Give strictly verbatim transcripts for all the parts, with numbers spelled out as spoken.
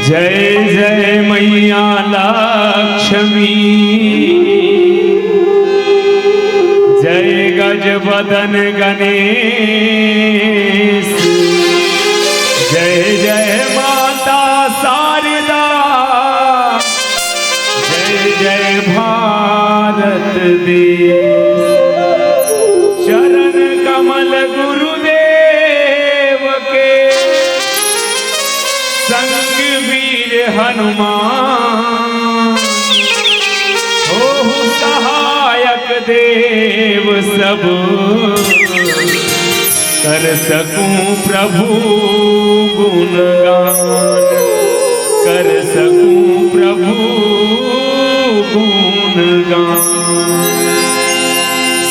जय जय मैया लक्ष्मी, जय गजबदन गणेश, जय जय माता शारदा, जय जय भारत देश। चरण कमल गुरुदेव के, संग वीर हनुमान, होहु सहायक देव सब, कर सकूं प्रभु गुणगान, कर सकूं प्रभु गुणगान।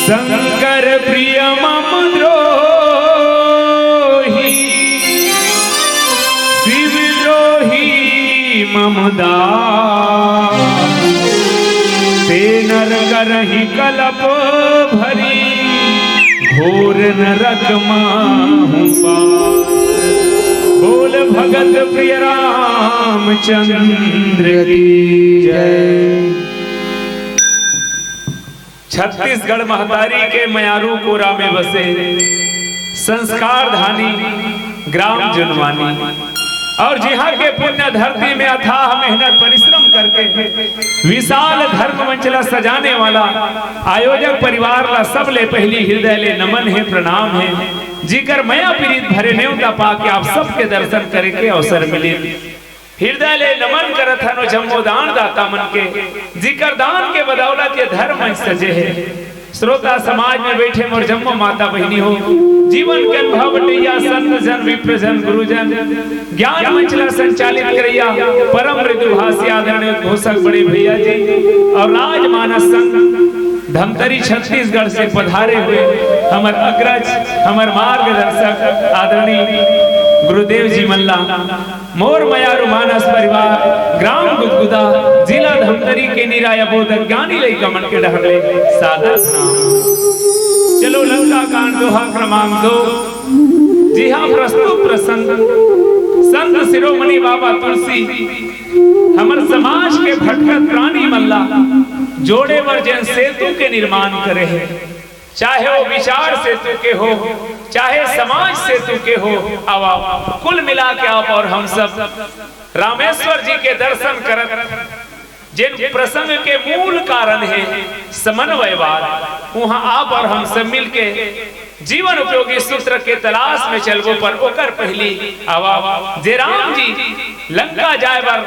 शंकर प्रिय मम द्रोही, शिव द्रोही मम दास। ते नर करहि कलप भरि, घोर नरक माहु पास। बोल भगत प्रिय रामचंद्र की जय। छत्तीसगढ़ महतारी के मयारू कोरा में बसे संस्कार धानी ग्राम जुनवानी और जिहां के पुण्य धरती में अथाह मेहनत परिश्रम करके विशाल धर्म मंच ला सजाने वाला आयोजक परिवार ला सबले पहली हृदय ले नमन हे, प्रणाम हे, जिकर मया पीरित भरे नेवता पाके आप सबके दर्शन करे के अवसर मिले। हृदय ले नमन करत हन ओ जम्मो दान दाता मन के, जिकर दान के बदौलत ये धर्म मंच सजे हे। श्रोता समाज में बैठे मोर जम्मो माता बहिनी हो, जीवन के अनुभव बटैया संत जन, विप्र जन, गुरुजन, ज्ञान मंच ला संचालित करैया परम मृदुभाषी आदरणीय उद्घोषक बड़े भैया जी और राजमानस संघ धमतरी छत्तीसगढ़ से पधारे हुए हमर अग्रज, हमर मार्गदर्शक आदरणीय गुरुदेव जी मन ला मोर मयारू मानस परिवार, ग्राम गुदगुदा, जिला धमतरी के निराया बोधक ज्ञानी लइका मन के डहर ले सादर प्रणाम। चलो लंका कांड दोहा क्रमांक दो, जिहा प्रस्तुत प्रसंग संत शिरोमणि बाबा तुलसी हमर समाज के भटकत प्राणी मन ला जोड़े बर जेन सेतु के निर्माण करे हे, चाहे वो विचार सेतु के हो, चाहे समाज सेतु के हो, अब आप कुल मिला के आप और हम सब रामेश्वर जी के दर्शन करत, जिन प्रसंग के मूल कारण हे समन्वयवाद, वहां आप और हम सब मिलके जीवन उपयोगी सूत्र के तलाश में चलबो, पर ओकर पहली आवा जे राम जी लंका जाए बर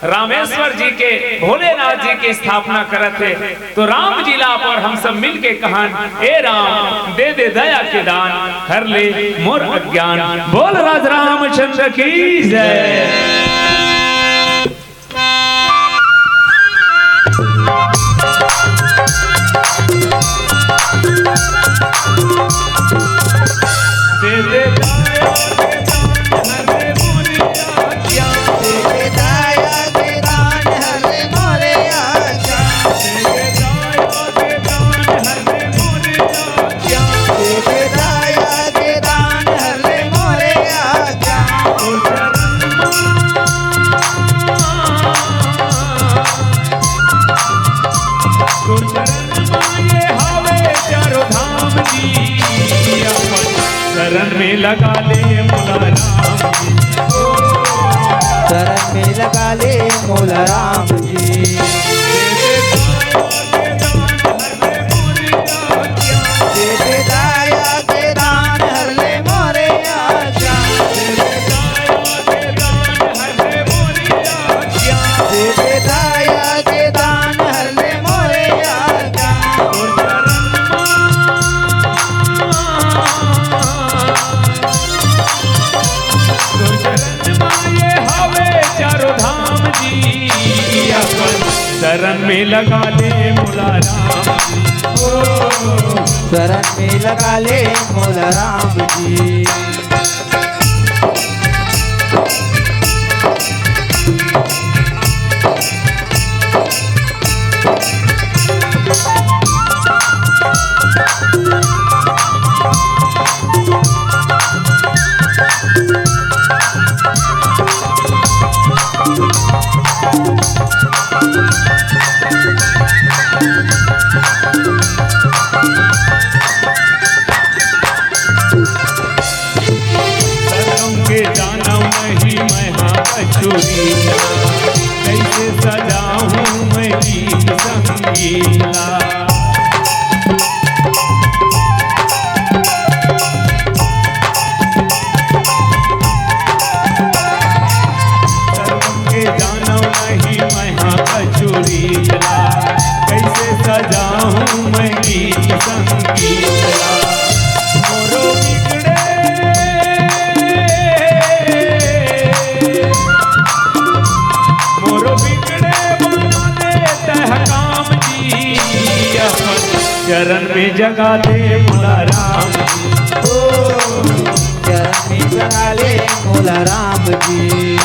रामेश्वर जी के, भोलेनाथ जी के स्थापना करत हे, तो राम जी ला आप और हम सब मिलके कहन, ए राम, दे दे दया के दान, हर ले मोर अज्ञान। बोल राज रामचंद्र की जय। शरण में लगा ले मोला राम जी। शरण में लगा ले मोला राम जी। दे दे दया के दान हर ले मोरे आज्ञा। दे दे दया के दान हर ले मोरे आज्ञा। तोर चरण मा, तोर चरण मा ये हवे चारों धाम जी। अपन शरण में लगा ले मोला राम जी। ओ। शरण में लगा ले मोला राम जी। जानव नहीं मैं हा कछुरी ला, कैसे सजाहूँ मैं गीत संगीत ला। के जानव नहीं मैं हा कछुरी ला, कैसे सजाहूँ मैं गीत संगीत ला। मोरो बिगड़े, मोरो बिगड़े बना दे तह काम जी, अपन चरण में जगा दे मोला राम जी। ओ, चरण में जगा ले मोला राम जी।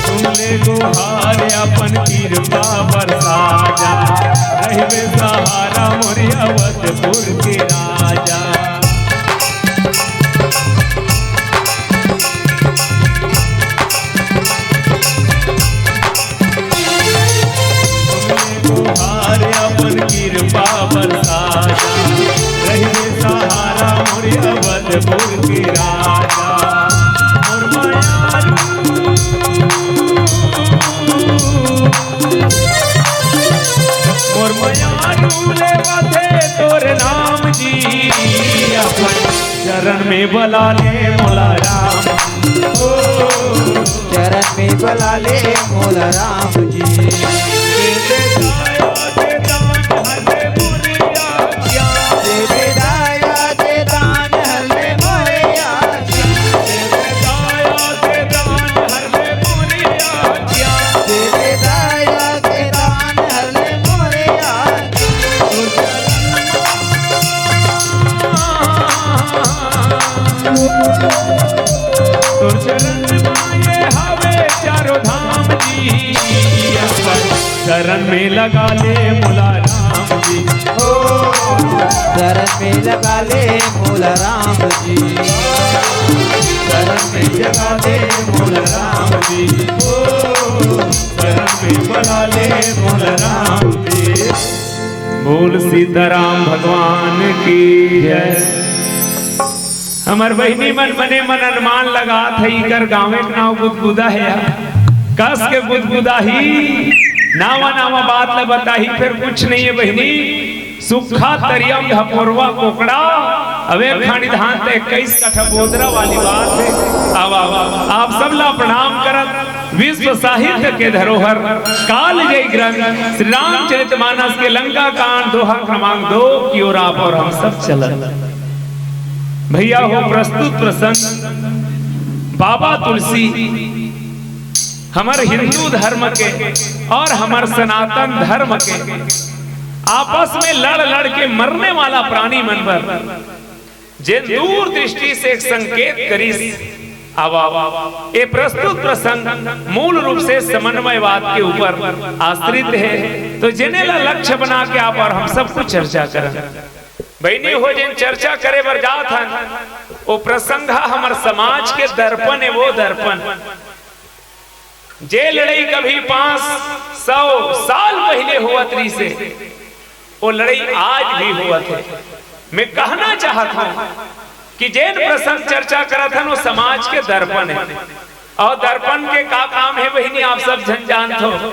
सुन ले गोहार अपन कृपा बरसा जा, रहिबे सहारा मोरी अवधपुर के राजा। सुन ले गोहार अपन कृपा बरसा जा, रहिबे सहारा मोरी अवधपुर के राजा। मोर मयारू, मोर मयारू ले बथे तोर नाम जी, अपन चरण में बला ले मोला राम। ओ, चरण में बला ले मोला राम जी। दे दे दाया दे दान हर ले मोरे आज्ञा। दे दे दाया दे दान हर ले मोरे आज्ञा। दे दे दाया दे दान हर ले मोरे आज्ञा। दे दे दाया दे दान हर ले मोरे आज्ञा। तोर चरण माये हवे चारों धाम जी, अपन चरण में लगा ले मोला राम जी। ओ, चरण में लगा ले मोला राम जी। चरण में लगा ले मोला राम जी। ओ, चरण में लगा ले मोला राम जी। बोल सीताराम भगवान की जय। हमर बहिनी मन मने मन अनुमान लगात हे, इकर गाँवे के नाव गुदगुदा हे यार। कस के गुदगुदा ही, नावा नावा बात ल बताही, फेर कुछ नहीं हे बहिनी। सुक्खा तरिया म धपोरवा कोकड़ा, अउ एक खानी धान त इक्कीस कठा बोदरा वाली बात हे। आवा, आवा, आप सब ला प्रणाम करत विश्व साहित्य के धरोहर कालजयी ग्रंथ श्री रामचरित मानस के लंका कांड दोहा क्रमांक दो की ओर आप और हम सब चलन। भैया हो, प्रस्तुत प्रसंग बाबा तुलसी हमर हिंदू धर्म के और हमर सनातन धर्म के आपस में लड़ लड़ के मरने वाला प्राणी मन बर जेन दूरदृष्टि से एक संकेत करिस। आवा, आवा, ये प्रस्तुत प्रसंग मूल रूप से समन्वयवाद के ऊपर आश्रित हे, तो जेने ला लक्ष्य बना के आप और हम सब कुछ चर्चा करन। बहिनी हो, जेन चर्चा करे बर जात हन, वो प्रसंग ह हमर समाज के दर्पण हे, वो दर्पण। जे लड़ई कभी पाँच सौ साल पहिले होवत रहिसे, वो लड़ई आज भी होवत हे। मैं कहना चाहत हूँ कि जेन प्रसंग चर्चा करत हन, वो समाज के दर्पण हे। अउ दर्पण के का काम हे बहिनी, आप सब झन जानत हो।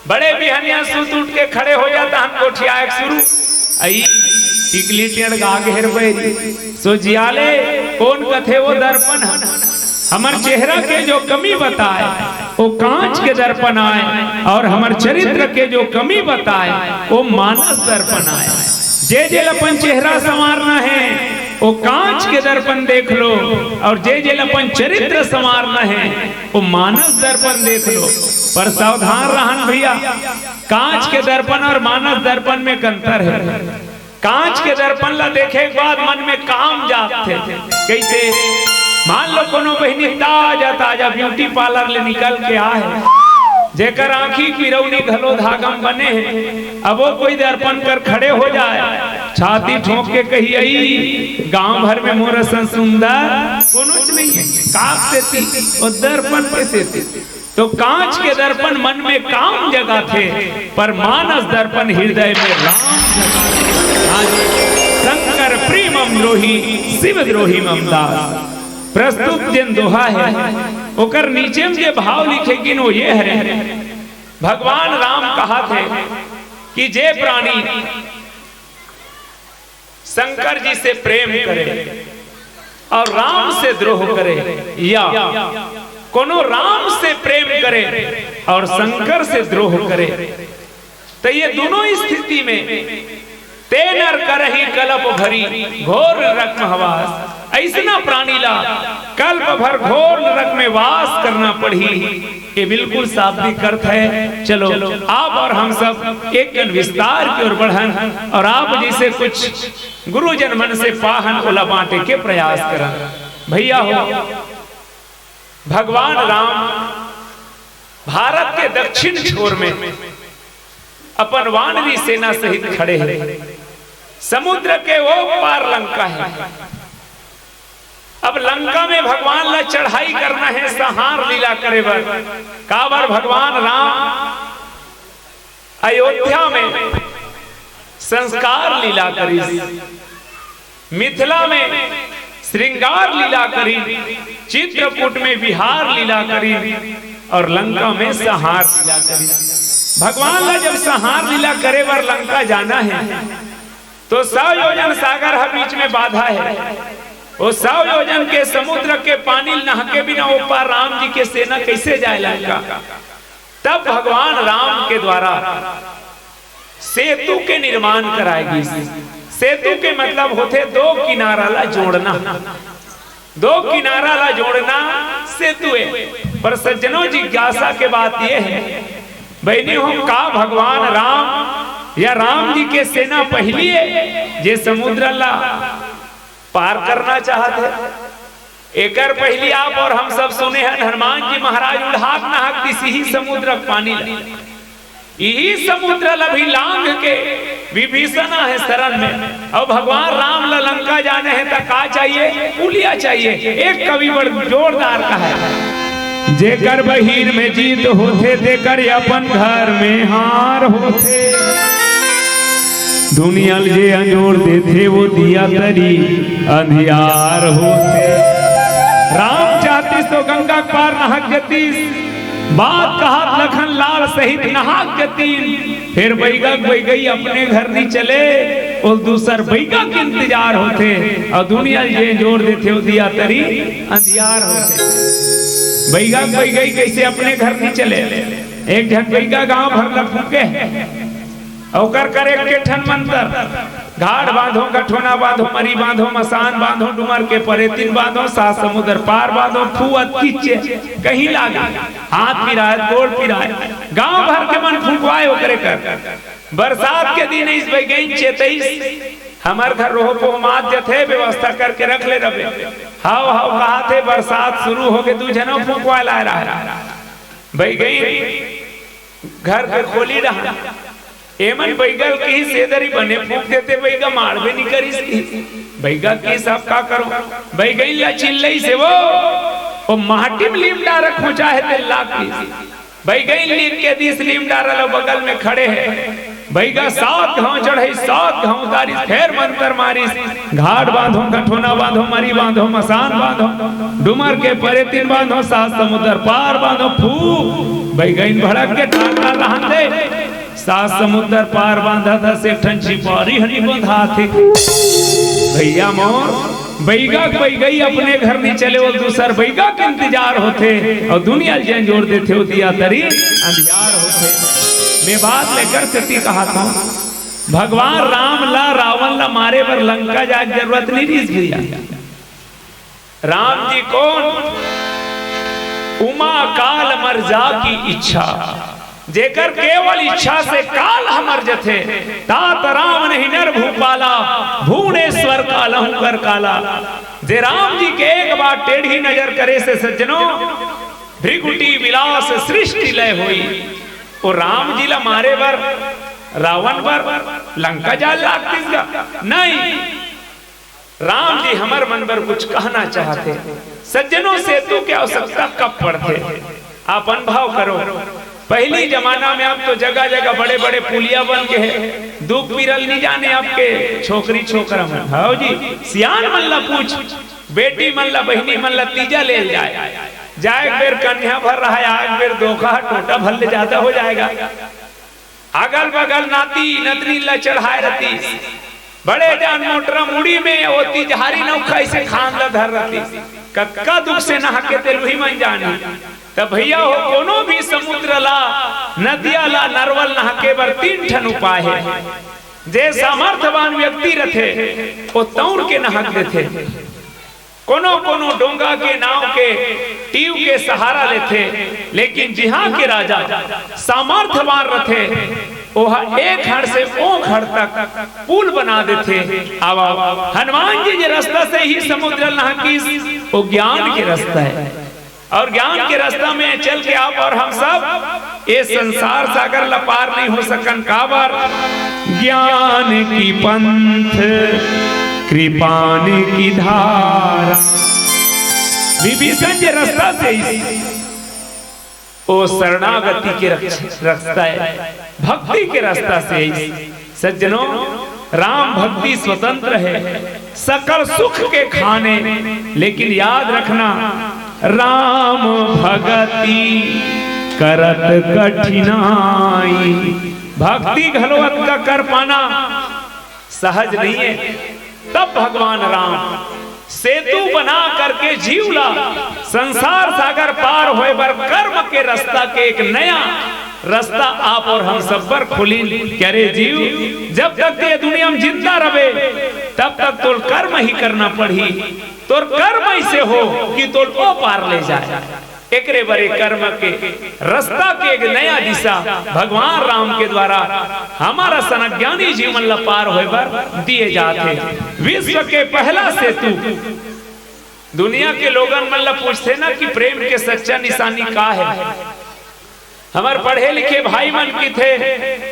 बड़े बिहनिया सुत उठ के खड़े हो जात हन, गोठियाए के शुरू। अई टिकली टेढ़ गा घेर बैरी। सो जियाले कोन कथे वो दर्पण ह। हमर चेहरा के जो कमी बताए, वो कांच के दर्पण आय, और हमर चरित्र के जो कमी बताए, वो मानस दर्पण आय। जे जेला अपन चेहरा संवारना हे, वो कांच के दर्पण देख लो, और जे जेला अपन चरित्र संवारना हे, वो मानस दर्पण देख लो। पर सावधान रहन भैया, कांच के दर्पण और मानस दर्पण में एक अंतर हे। कांच के दर्पण ला देखे के बाद मन में काम जागथे। कइसे? मान लो कोनो बहिनी ताजा ताजा ब्यूटी पार्लर ले निकल के आए हे, जेकर आँखी पिरौनी घलो धागा म बने हे, अब वो कोई दर्पण कर खड़े हो जाए, छाती ठोंक के कही, "अई, गांव भर में मोर असन सुंदर कोनोच नहीं है।" कांच सेती, वो दर्पण के सेती। तो कांच के दर्पण मन में काम जगाथे, पर मानस दर्पण हृदय में राम जगाथे। हाँ जी, शंकर प्रेमम द्रोही, शिव द्रोही मम दास। प्रस्तुत जेन दोहा हे, ओकर नीचे में जे भाव लिखे गिन, वो ये हे, भगवान राम कहाथे कि जे प्राणी शंकर जी से प्रेम करे और राम से द्रोह करे, या कोनो राम से प्रेम करे और शंकर से द्रोह करे, तो ये दोनों स्थिति में "ते नर करही कलप भरी घोर नरक महवास", अइसना प्राणी ला कल्प भर घोर नरक में वास करना पड़ही। ये बिल्कुल शाब्दिक अर्थ हे। चलो, आप और हम सब एक कन विस्तार की ओर बढ़न और आप जइसे कुछ गुरुजन मन से पाहन, ओला बांटे के प्रयास करन। भैया हो, भगवान राम भारत के दक्षिण छोर में अपन वानरी सेना सहित खड़े हे। समुद्र के ओ पार लंका हे। अब लंका में भगवान ला चढ़ाई करना हे संहार लीला करे बर। काबर भगवान राम अयोध्या में संस्कार लीला करिस, मिथिला में श्रृंगार लीला करिन, चित्रकूट में विहार लीला करिन और लंका में संहार लीला करिन। भगवान ला जब संहार लीला करे बर लंका जाना हे, तो सौ योजन सागर ह बीच में बाधा हे। वो सौ योजन के समुद्र के पानी ल नहा के बिना ओ पार राम जी के सेना कइसे जाए लंका? तब भगवान राम के द्वारा सेतु के निर्माण कराए गिस। सेतु के मतलब होथे दो किनारा ला जोड़ना। दो किनारा ला जोड़ना सेतु हे। पर सज्जनों, जिज्ञासा के बात ये हे, बहिनी हो, का भगवान राम या राम जी के सेना पहिली हे जे समुद्र ला पार करना चाहत हे? एकर पहिली आप और हम सब सुने हन, हनुमान जी महाराज उड़ाक नहाक दिस इही समुद्र के पानी ला। इही समुद्र ला भी लांघ के विभीषण हे शरण में। अब भगवान राम ला लंका जाने हे त का चाहिए? पुलिया चाहिए। एक कवि बड़ जोरदार कहा हे, "जेकर बहिर में जीत होथे, तेकर अपन घर में हार होथे। दुनिया ल जे अंजोर देथे, वो दिया तरी अंधियार होथे।" राम चाहतिस तो गंगा के पार नहाक जतिस, बात कहत लखन लाल सहित नहाक जतिन। फेर बइगा के बइगई अपने घर नी चले, ओ दूसर बइगा के इंतजार होथे। अउ दुनिया ल जे जोर देथे, ओ दिया तरी अंधियार होथे। बइगा के बइगई कइसे अपने घर नी चले? एक झन बइगा गांव भर ल फूंके, ओकर करे के ठन मंतर। घाट बांधो, कठोना बांधो, मरी बांधो, मसान बांधो, डुमर के परेतिन बांधो, सात समुद्र पार बांधो, फू अतकिच्चे कहीं लागे, हाथ पिराय, गोड़ पिराय, गांव भर के मन फुकवाय ओकरे कर। बरसात के दिन इस बइगइन चेतइस, "हमर घर रोह पोह मात जथे, व्यवस्था करके रख ले रबे।" हाव हाव कहाथे, बरसात शुरू होगे, दू झनो फुकवाय लाय रहा। बइगइन घर के खोली रहन। एमन बइगा ल किहिस, "ए दरी बने फूंक देते, बइगा माड़बे नी करिस," किहिस। बइगा किहिस, "अब का करो?" बइगइन ला चिल्लइस हे वो, "ओ माटी म लीम डारा, खोंचा हे तेला," किहिस। बइगइन लीम के दिस, लीम डारा ला बगल में खड़े हे। बइगा सात घांव चढ़इस, सात घांव उतारिस, फेर मंतर मारिस, "घाट बांधो, कठोना बांधो, मरी बांधो, मसान बांधो, डुमर के परेतिन बांधो, सात समुद्र पार बांधो, फू।" बइगइन भड़क के टाटा रहन दे, सात समुद्र पार बांधत हस, एक ठन चिपारी ह नी बंधाथे। भइया मोर, बइगा के बइगई अपने घर नी चले, ओ दूसर बइगा के इंतजार होथे, अउ दुनिया ल जेन जोर देथे, ओ दिया तरी अंधियार होथे। मैं बात लेकर सेती कहात हंव, भगवान राम ला, रावण ला मारे बर लंका जाए के जरूरत नी रिहिस भइया। राम जी कोन? उमा काल मर जा की इच्छा। जेकर केवल इच्छा से काल ह मर जथे, तात राम नहीं नर भूपाला, भुवनेश्वर कालहु कर काला। जे राम जी के एक बार टेढ़ी नजर करे से सज्जनों, भृकुटी विलास सृष्टि लय होई। ओ राम जी ला मारे बर, रावण बर लंका जाए ल लागतिस गा? नहीं। राम जी हमर मन बर कुछ कहना चाहथे। सज्जनों, सेतु के आवश्यकता कब पड़थे? आप अनुभव करो। पहिली जमाना में, अब तो जगह-जगह बड़े-बड़े पुलिया बन गे हे। दुख पीरा ल नी जाने अब के छोकरी छोकरा मन। हव जी, सियान मन ला पूछ, बेटी मन ला, बहिनी मन ला तीजा ले जाए। जाए एक बेर कन्या भर रहा, आए एक बेर धोखा, टोटा भर ले जादा हो जाए गा। अगल बगल नाती नतनी ला चढ़ाए रहितिस। बड़े जान मोटरा मुड़ी में ओती झारी नौखा अइसे खांद ला धर रहितिस। कतका दुख से नहा के तेल उही मन जानी। त भइया हो, कोनो भी समुद्र ला, नदिया ला, नरवा ल नहा के बर तीन ठन उपाय हे। जे सामर्थवान व्यक्ति रथे, ओ तौर के नहा के देथे। कोनो कोनो डोंगा के, नाव के, टीव के सहारा लेथे, लेकिन जिहां के राजा सामर्थवान रथे, ओहा ए खंड से ओ खंड तक पुल बना देथे। आवा, हनुमान जी जे रस्ता से ही समुद्र ल नहाकिस, ओ ज्ञान के रस्ता हे। अउ ज्ञान के रस्ता में चल के आप अउ हम सब ए संसार सागर ला पार नहीं हो सकन। काबर? ज्ञान की पंथ कृपान की धारा। विभीषण जे रस्ता से अइस, ओ शरणागति के रक्ष-, रस्ता हे, भक्ति के रस्ता से अइस। सज्जनों, राम भक्ति स्वतंत्र हे, सकल सुख के खाने, लेकिन याद रखना, राम भगति करत कठिनाई। भक्ति घलो अतका कर पाना सहज नहीं हे। तब भगवान राम सेतु बना करके जीव ला संसार सागर पार होए बर कर्म के रस्ता के एक नया रस्ता आप अउ हम सब बर खोलिन। कि अरे जीव, जब तक ये दुनिया में जिंदा रहे, तब तक तोल कर्म ही करना पड़ही। तोर कर्म अइसे हो कि तोल ओ पार ले जाए। एकरे बर ए कर्म के रस्ता के एक नया दिशा भगवान राम के द्वारा हमर असन अज्ञानी जीवन ला पार होए बर दिए जात हे। विश्व के पहला सेतु। दुनिया के लोगन मन ला पूछथे ना कि प्रेम के सच्चा निशानी का हे, हमर पढ़े लिखे भाई मन कहिथे,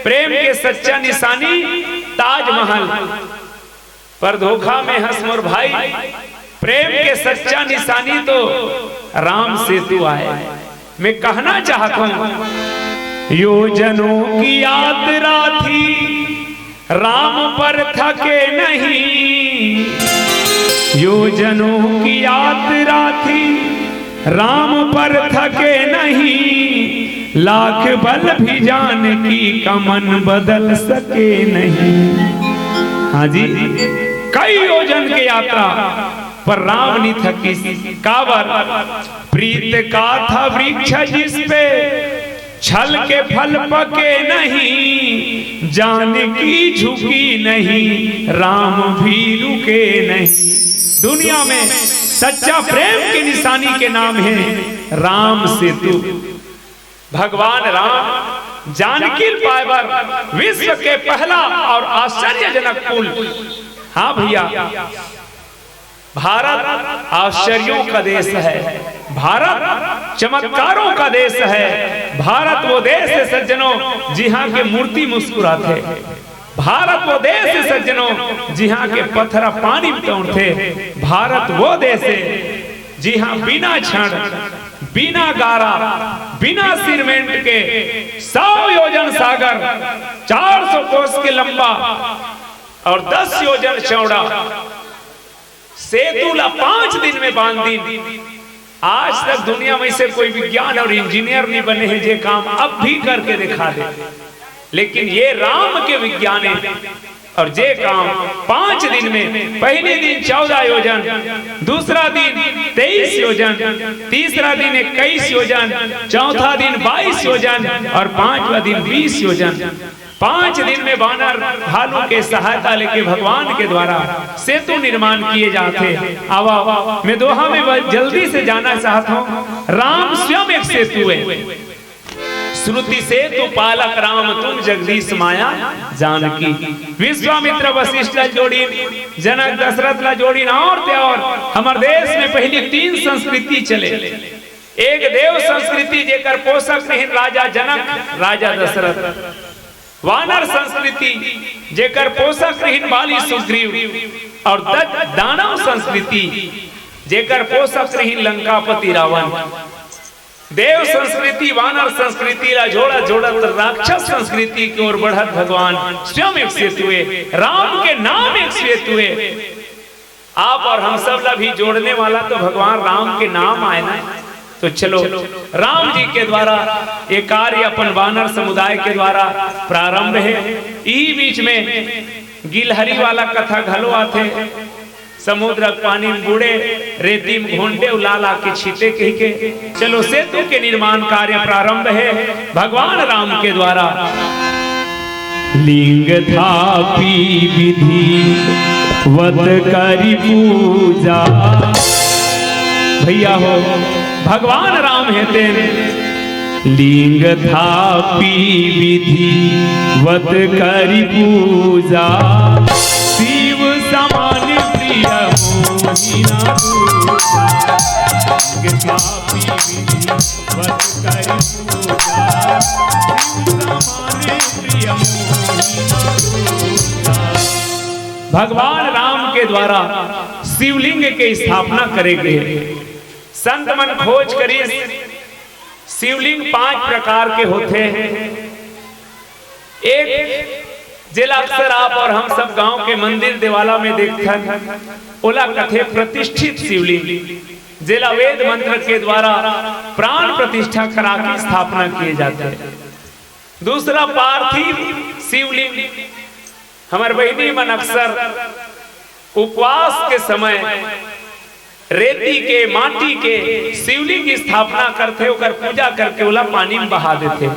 प्रेम के सच्चा निशानी ताजमहल। पर धोखा में हस मोर भाई, प्रेम के सच्चा निशानी तो राम सेतु आय। मैं कहना चाहत हूं, योजनों की यात्रा थी, राम पर थके नहीं। योजनों की यात्रा थी, राम पर थके नहीं, लाख बल भी जानकी का मन बदल सके नहीं। हां जी, कई योजन के यात्रा, पर राम नी थकिस। काबर? प्रीत का था वृक्ष जिस पे, छल के फल पके नहीं, जानकी झुकी नहीं, राम भी रुके नहीं। दुनिया में सच्चा प्रेम के निशानी के नाम हे राम सेतु। भगवान राम जानकी ल पाए बर विश्व के पहला अउ आश्चर्यजनक पुल। हां भइया, भारत आश्चर्यों का देश है, भारत चमत्कारों का देश है। भारत वो देश हे सज्जनों, जिहां के मूर्ति मुस्कुराथे। भारत वो देश हे सज्जनों, जिहां के पथरा पानी में तौरथे। भारत वो देश हे, जिहां बिना छड़, बिना गारा, बिना सीमेंट के सौ योजन सागर, चार सौ कोस के लंबा अउ दस योजन चौड़ा सेतु ला पांच दिन में बांध दिन। आज तक दुनिया में से कोई विज्ञान अउ इंजीनियर नहीं बने हे, जे काम अब भी करके दिखा दे। लेकिन ये राम के विज्ञान हे, अउ जे काम पांच दिन में, पहले दिन चौदह योजन, दूसरा दिन तेईस योजन, तीसरा दिन इक्कीस योजन, चौथा दिन बाईस योजन अउ पांचवा दिन बीस योजन। पांच दिन में वानर भालू के सहायता लेके भगवान के द्वारा सेतु निर्माण किए जाथे। आवा, मैं दोहा में ब-, जल्दी से जाना चाहत हूं, राम स्वयं एक सेतु हे। श्रुति सेतु पालक राम तुम जगदीश माया जानकी। विश्वामित्र वशिष्ठ ला जोड़िन, जनक दशरथ ला जोड़िन, अउ ते अउ हमर देश में पहिली तीन संस्कृति चले। एक देव संस्कृति, जेकर पोषक रहिन राजा जनक, राजा दशरथ। वानर संस्कृति, जेकर पोषक रहिन बाली सुग्रीव, और दत्त दानव संस्कृति, जेकर पोषक रहिन लंकापति रावण। देव संस्कृति, वानर संस्कृति ला जोड़त जोड़त राक्षस संस्कृति की ओर बढ़त भगवान स्वयं एक सेतु ए, राम के नाम एक सेतु ए। आप और हम सब ला भी जोड़ने वाला तो भगवान राम के नाम आए ना। तो चलो, राम जी के द्वारा ये कार्य अपन वानर समुदाय के द्वारा प्रारंभ हे। ई बीच में गिलहरी वाला कथा घलो आथे। समुद्र के पानी में बूड़े, रेती में घोंटे, अउ लाल आके छीते कहिके। चलो, सेतु के निर्माण कार्य प्रारंभ हे भगवान राम के द्वारा। लिंग थापी विधिवत करी पूजा। भैया हो, भगवान राम हे तेन। लिंग थापी विधिवत करी पूजा, शिव समान प्रिय मोहि न दूजा। लिंग थापी विधिवत करी पूजा, शिव समान प्रिय मोहि न दूजा। भगवान राम के द्वारा शिवलिंग के स्थापना करे गे। संत मन खोज करिस, शिवलिंग पांच प्रकार के होथे। एक, जेला अक्सर आप और हम सब गांव के मंदिर देवाला में देखथन, ओला कथे प्रतिष्ठित शिवलिंग, जेला वेद मंत्र के द्वारा प्राण प्रतिष्ठा करा के स्थापना किए जाथे। दूसरा, पार्थिव शिवलिंग। हमर बहिनी मन अक्सर उपवास के समय रेती के, माटी के शिवलिंग की स्थापना करथे, ओकर पूजा करके ओला पानी में बहा देथे।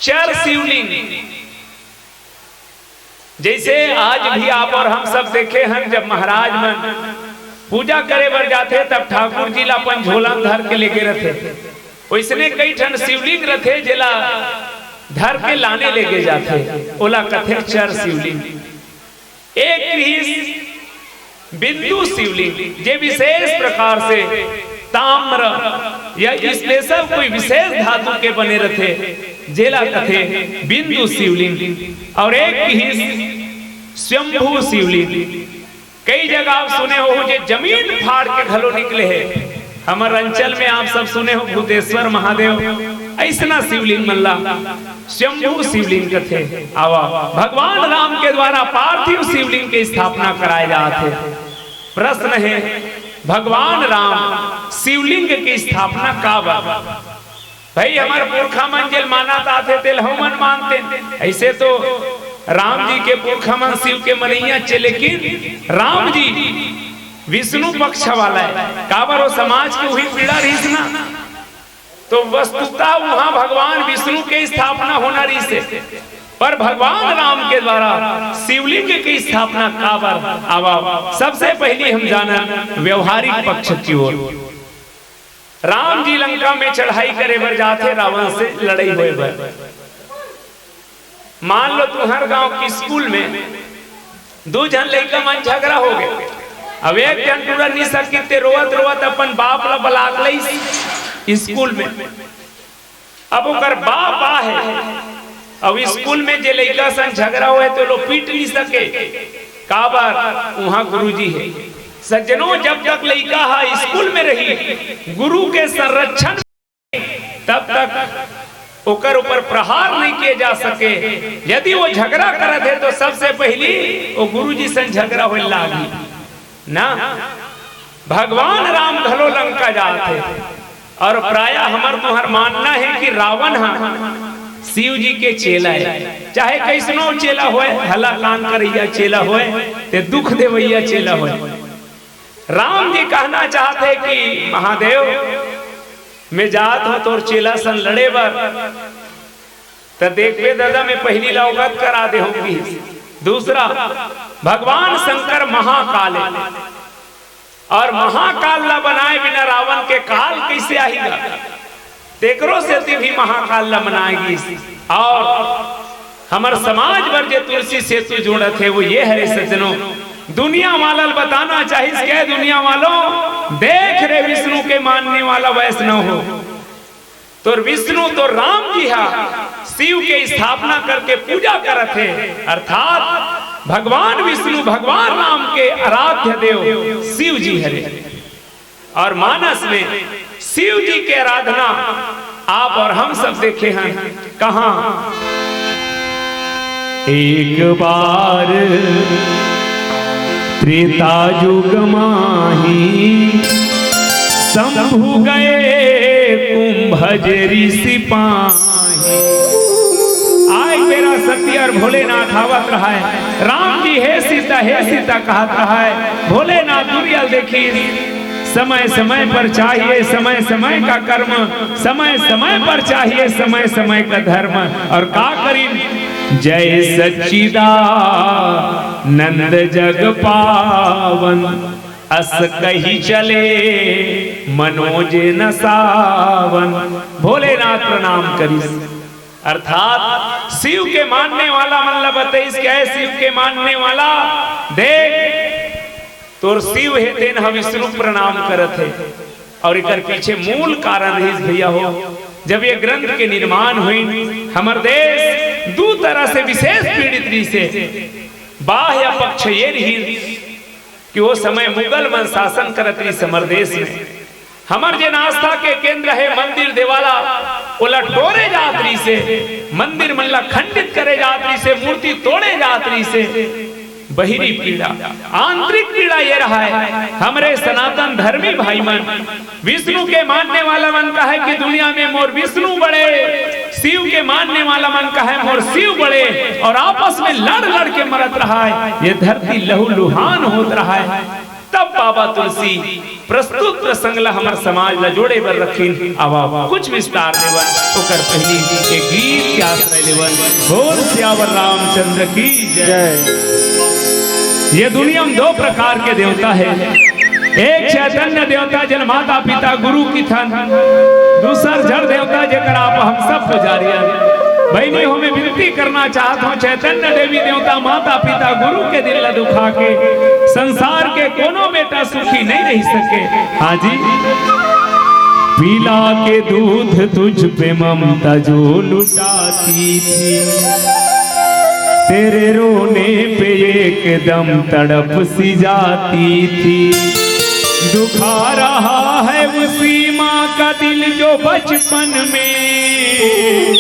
चर शिवलिंग, जैसे आज भी आप और हम सब देखे हन, जब महाराज मन पूजा करे बर जाथे, तब ठाकुर जी ला अपन झोला में धर के लेगे रथे। वैसने कई ठन शिवलिंग रथे, जेला धर के लाने लेगे जाथे, ओला कथे चर शिवलिंग। एक रिहिस बिंदु शिवलिंग, जे विशेष प्रकार से ताम्र या स्पेशल कोई विशेष धातु के बने रथे, जेला कथे बिंदु शिवलिंग। और एक रिहिस स्वयंभू शिवलिंग। कई जगह आप सुने हो जे जमीन फाड़ के घलो निकले हे। हमर अंचल में आप सब सुने हो भूतेश्वर महादेव, ऐसना शिवलिंग मन ला स्वयंभू शिवलिंग कथे। आवा, भगवान राम के द्वारा पार्थिव शिवलिंग के स्थापना कराए जात हे। प्रश्न हे, भगवान राम शिवलिंग की स्थापना काबर? भाई, हमर पुरखा मन जेल मानत आथे, तेल हमन मानते। ऐसे तो राम जी के पुरखा मन शिव के मनैया चे, लेकिन राम जी विष्णु पक्ष वाला हे। काबर, वो समाज के उही पीड़ा रहिस ना। तो वस्तुतः वहां भगवान विष्णु के स्थापना होना रहिस हे, पर भगवान राम के द्वारा शिवलिंग की स्थापना काबर? आवा, सबसे पहली हम जानन व्यवहारिक पक्ष की ओर। राम जी लंका में चढ़ाई करे बर जाथे, रावण से लड़ाई होए बर। मान लो, तुम्हर गांव के स्कूल में दू झन लइका मन झगड़ा हो गए। अब एक झन टूरा नी सकिस, ते रोवत रोवत अपन बाप ला बलाक लइस स्कूल में। अब ओकर बाप आहे, अब स्कूल में जे लइका संग झगड़ा होए, तो लो पीट नी सके। काबर? उहाँ गुरुजी हे। सज्जनों, जब तक लइका हा स्कूल में रही, गुरु के संरक्षण, तब तक ओकर ऊपर प्रहार नहीं किए जा सके। यदि वो झगड़ा करत हे, तो सबसे पहली वो गुरुजी संग झगड़ा होए लागी ना। भगवान राम घलो लंका जात हे, और प्रायः हमर तुहर मानना हे कि रावण हा शिव जी के चेला हे, चाहे कैसनो चेला होए, भला काम करैया चेला होए, ते दुख देवैया चेला होए। राम जी कहना चाहत हे कि महादेव, मैं जात हूं तोर चेला सन लड़े बर, त देखबे दादा, मैं पहली ला अवगत करा दे हूं कि। दूसरा, भगवान शंकर महाकाल हे, और महाकाल ला बनाए बिना रावण के काल कैसे आही गा? तेकरो सेती भी महाकाल ला मनाए गिस। और हमर समाज बर जे तुलसी सेतु जोड़त हे, वो ये हरे सज्जनों, दुनिया वाला ल बताना चाहिस के, दुनिया वालों, देख रे विष्णु के मानने वाला वैष्णव हो, तोर विष्णु, तोर राम जी हा शिव के स्थापना करके पूजा करत हे, अर्थात भगवान विष्णु, भगवान राम के आराध्य देव शिव जी हरे। और मानस में शिव जी के आराधना आप और हम सब देखे हन। कहाँ? एक बार त्रेता युग माही, शंभु गए कुंभज ऋषि पाही। आय बेरा सती और भोलेनाथ आवत रहाय। राम जी, "हे सीता, हे सीता," कहत रहाय। भोलेनाथ दुरिया ल देखिस, समय समय पर चाहिए समय समय का कर्म, समय समय पर चाहिए समय समय का धर्म। और का करिन? जय सच्चिदानंद जग पावन, अस कही चले मनोज न सावन। भोलेनाथ प्रणाम करिस, अर्थात शिव के मानने वाला मन ला बतइस कि ऐ शिव के मानने वाला, देख, तोर शिव हे, तेन ह विष्णु प्रणाम करत हे। और एकर पीछे मूल कारण रहिस भैया हो, जब ये ग्रंथ के निर्माण होइस, हमर देश दू तरह से विशेष पीड़ित रहिस हे। बाह्य पक्ष ये रहिस कि वो समय मुगल मन शासन करत रहिस हमर देश में। हमर जेन आस्था के केंद्र हे मंदिर देवाला, ओला टोरे जात रहिस हे, मंदिर मन ला खंडित करे जात रहिस हे, मूर्ति तोड़े जात रहिस हे। बहिरी पीड़ा, आंतरिक पीड़ा ये रहाय, हमरे सनातन धर्मी भाई मन, विष्णु के मानने वाला मन कहय कि दुनिया में मोर विष्णु बड़े, शिव के मानने वाला मन कहय मोर शिव बड़े, और आपस में लड़ लड़ के मरत रहाय, ये धरती लहूलुहान होत रहाय। तब बाबा तुलसी प्रस्तुत प्रसंग ला हमर समाज ला जोड़े बर रखिन। आवा कुछ विस्तार देवन, ओकर पहिली एक गीत के आश्रय लेवन। बोल सियावर रामचंद्र की जय। जय। ये दुनिया में दो प्रकार के देवता हे, एक चैतन्य देवता जेन माता पिता गुरु किथन, दूसर जड़ देवता जेकर आप हम सब पुजारी हन। बहिनी हो, मैं विनती करना चाहत हूँ, चैतन्य देवी देवता माता पिता गुरु के दिल ला दुखा के संसार के कोनो बेटा सुखी नहीं रह सके। हाँ जी। पिला के दूध तुझ पे ममता जो लुटाती थी, तेरे रोने पे एकदम तड़प सी जाती थी। दुखा रहा है उसी माँ का दिल जो बचपन में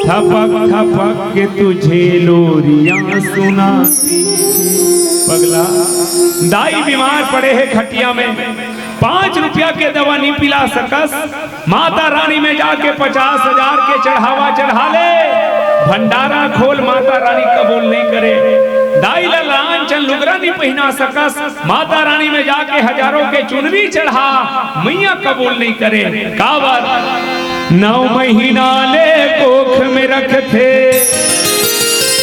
थपक थपक के तुझे लोरियां सुनाती थी। पगला, दाई बीमार पड़े हे खटिया में, पाँच रुपया के दवा नहीं पिला सकस, माता रानी में जाके पचास हजार के चढ़ावा चढ़ा ले, भंडारा खोल, माता रानी कबूल नहीं करे। दाई ला लांचन लुगरा नहीं पहिना सकस, माता रानी में जाके हजारों के चुनरी चढ़ा, मैया कबूल नहीं करे। काबर? नौ महीना ले कोख में रखथे,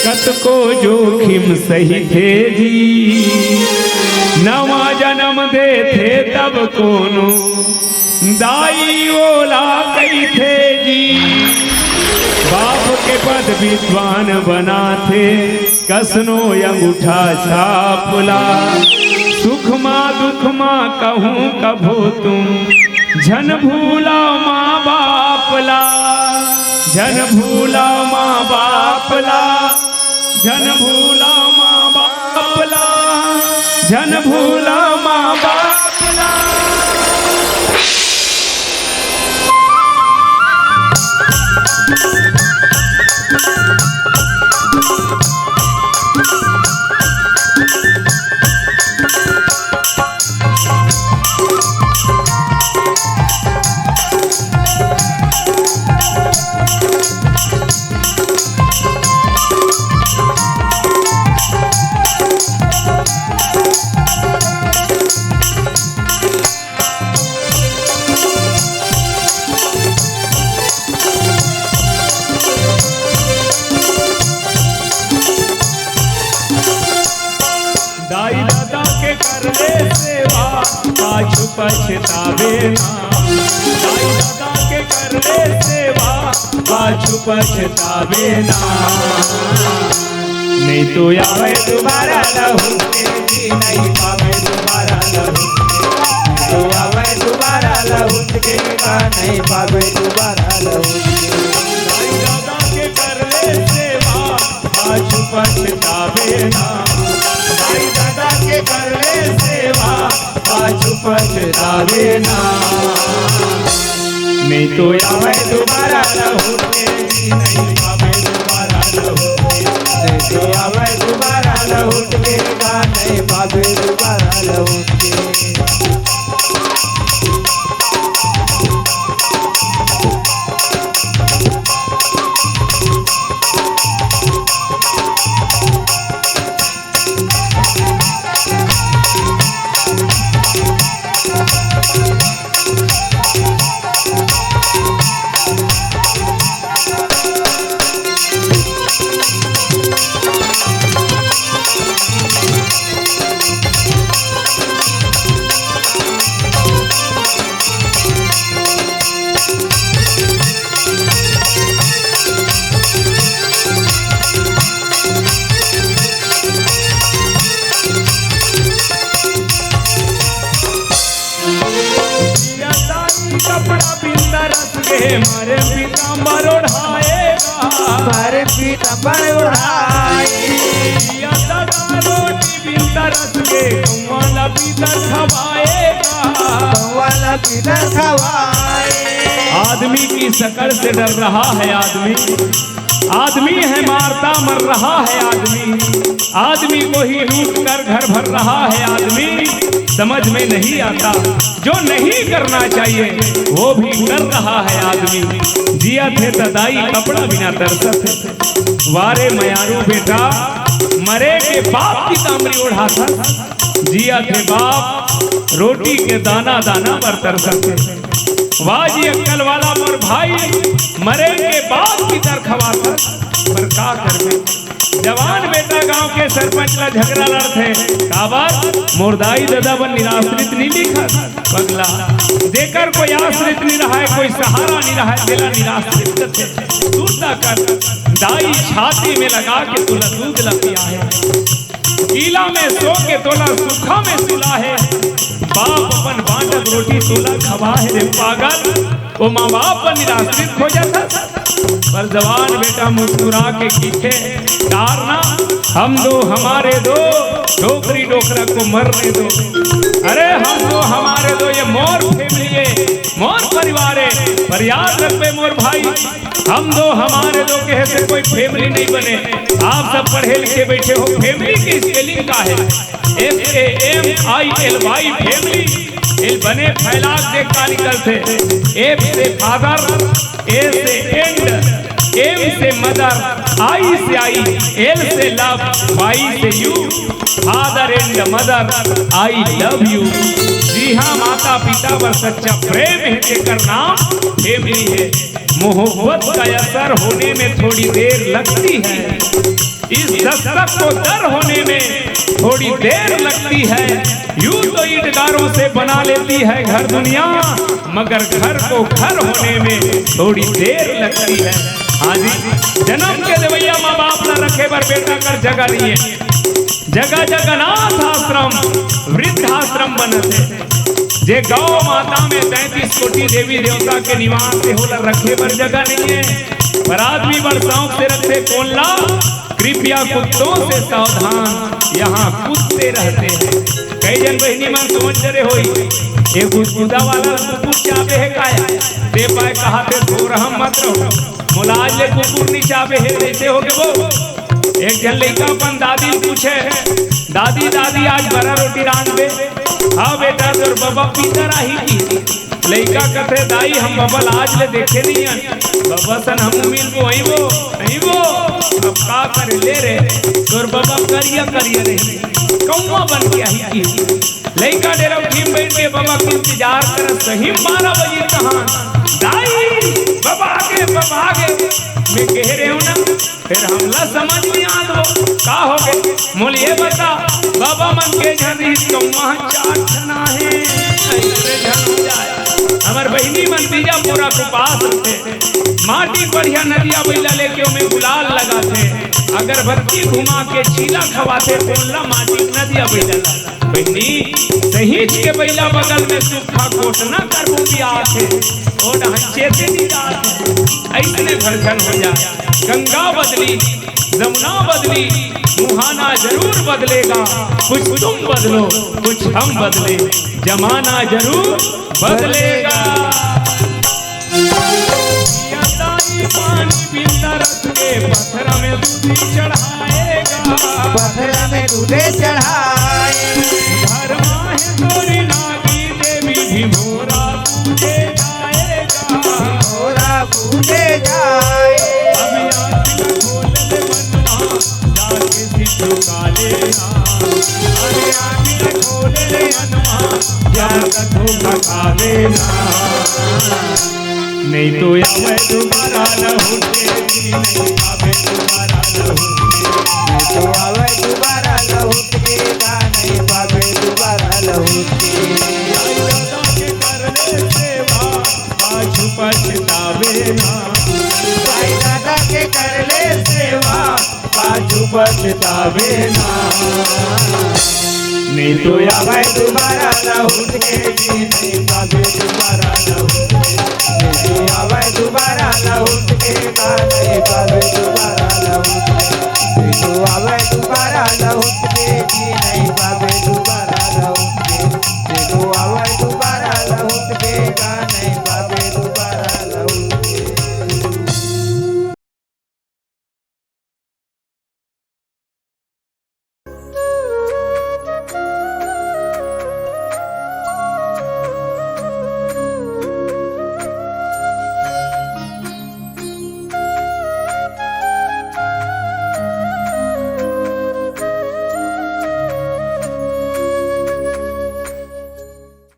कतको जोखिम सहिथे जी। नवा जन्म देथे तब कोनो दाई ओला कहिथे जी। बाप के पद विद्वान बनाथे, कसनो अंगूठा छाप ला। सुख मा दुख मा कहूँ कभो तुम, झन भूला माँ बाप ला। झन भूला माँ बाप ला। झन भूला माँ बाप ला। झन भूला माँ बाप ला। दाई ददा के कर ले सेवा, पाछू पछतावे ना। दाई ददा के कर ले सेवा, पाछू पछतावे ना। नहीं तो आवे दोबारा लहुटे जी, नहीं पावे दोबारा लहुटे। नहीं पाबे दुबारा लहुट के। दाई ददा के कर ले सेवा, पाछू पछताबे ना। दाई ददा के कर ले सेवा, पाछू पछताबे ना। नहीं तो आवे दुबारा लहुट के, नहीं पाबे दुबारा लहुट के। नहीं तो आवे दुबारा लहुट के, का नहीं पाबे दुबारा लहुट के। कपड़ा बिंदर गे, मारे पीतांबर ओढ़ाएगा। मारे पीतांबर ओढ़ाई। या दादा रोटी बिन तरस के, कौआ ला पीतर खवाएगा। कौआ ला पीतर खवाए। आदमी की शकल से डर रहा है आदमी। आदमी है मारता मर रहा है आदमी। आदमी को ही लूट कर घर भर रहा है आदमी। समझ में नहीं आता, जो नहीं करना चाहिए वो भी कर रहा है आदमी। जियत हे त दाई कपड़ा बिना तरसत हे। वारे मयारू बेटा, मरे के बाद पीतांबरी ओढ़ाथस। जियत हे बाप, रोटी के दाना दाना बर तरसत हे। वाह जी अक्कल वाला मोर भाई, मरे के बाद पीतर खवाथस, पर का करबे? जवान बेटा गांव के सरपंच ला झगरा लड़थे, काबर? मोर दाई ददा बर निराश्रित नी लिखत, पगला। जेकर कोई आश्रित नी रहय, कोई सहारा नी रहय, तेला निराश्रित कथे। सुरता कर, दाई छाती में लगा के तोला दूध ला पियाहे। गीला में सो के तोला सूखा में सुलाहे। बाप अपन बांटक रोटी तोला खवाहे रे पागल। वो माँ बाप पर निराश्रित हो जाता। पर जवान बेटा मुस्कुरा के कहिथे, "डारना, हम दो हमारे दो, डोकरी डोकरा को मरने दो।" अरे हम दो हमारे दो, ये मोर family हे, मोर परिवार हे। पर याद रखबे मोर भाई, हम दो हमारे दो कहे से कोई family नहीं बने। आप सब पढ़े लिखे बैठे हो, family की spelling का हे? F A M I L Y, family। एल बने फैलाक देख का निकलथे। F से father, A से and, M से mother, I से I, L से love, Y से you, father and mother, I love you। जी हाँ, माता पिता बर सच्चा प्रेम हे, जेकर नाम family हे। मोहब्बत का असर होने में थोड़ी देर लगती है, इस दस्तक को दर होने में थोड़ी देर लगती है। यूं तो ईंट गारों से बना लेती है घर दुनिया, मगर घर को घर होने में थोड़ी देर लगती है। हाँ जी, जन्म के देवैया माँ बाप ला रखे बर बेटा कर जगह नहीं हे। जगह जगह अनाथ आश्रम, वृद्धाश्रम बनत हे। जे गौ माता में तैंतीस कोटि देवी देवता के निवास हे, ओला रखे बर जगह नहीं हे। पर आदमी बड़ शौक से रखथे कोन ला? कृपया कुत्तों से सावधान, यहाँ कुत्ते रहते हैं। कई झन बहिनी मन सोच डरे होही, ये गुदगुदा वाला कुकुर चाबे हे काय? ते पाय कहाथे, थोरहम मत रहो। मोला आज ले कुकुर नी चाबे हे, कइसे होगे वो? एक झन लइका अपन दादी ल पूछे, "दादी, दादी, आज बरा रोटी रांधबे?" "हाँ बेटा, तोर बबा पीतर आही की।" लइका कथे, "दाई, हम बबा ल आज ले देखे नइ हन। बबा सन हमू मिलबो, अइबो, अइबो।" अब का करे ले रे, तोर बबा करिया करिया रही, कौआ बन के आही की। लइका डेरा उठी बइठ के बबा के इंतजार करत, सही बारह बजे कहां, "दाई, बबा आगे, बबा आगे।" मैं कहे रहे हूं ना, फेर हमला समझ नइ आत हो, का होगे? मोला ये बता, बबा मन के झन रिहिस, कौआ चार झन आहे, अइसे झन हो जाय। हमर बहिनी मन तीजा पूरा उपास रथे, माटी बढ़िया नदिया बइला लेके ओमे गुलाल लगाथे, अगरबत्ती घुमा के चीला खवाथे, कोन ला? माटी नदिया बइला ला। बहिनी, सहींच के बइला बगल में सुक्खा कोटना करबो पियाथे, ओ डहन चेते नइ जाथे। अइसने भरथन हो जाय। गंगा बदली, जमुना बदली, मुहाना जरूर बदलेगा। कुछ तुम बदलो, कुछ हम बदले, जमाना जरूर बदलेगा। या दाई पानी बिंदा रख के पथरा में दूधी चढ़ाएगा। पथरा में दूधे चढ़ाए। घर माहे तोरी नागी देवी भी मोरा पूजे जाएगा। मोरा पूजे जाए। अब आँख खोल दे मनवा, जाके सिद्धू का लेना। अरे आँख खोल दे मनवा, जाके धोखा खा लेना। नहीं तो आवे दोबारा लहुट के, नहीं पावे दोबारा लहुट के। तो आवे दोबारा लहुट के, नहीं पावे दोबारा लहुट के। दाई दादा के कर ले सेवा, पाछू पछतावे ना। भाई दादा के कर ले सेवा, पाछू पछतावे ना। नहीं तो आवे दोबारा लहुट के जी, नहीं पावे दोबारा लहुट के। नहीं तो आवे दोबारा लहुट के, नहीं पावे दोबारा लहुट के। नहीं तो आवे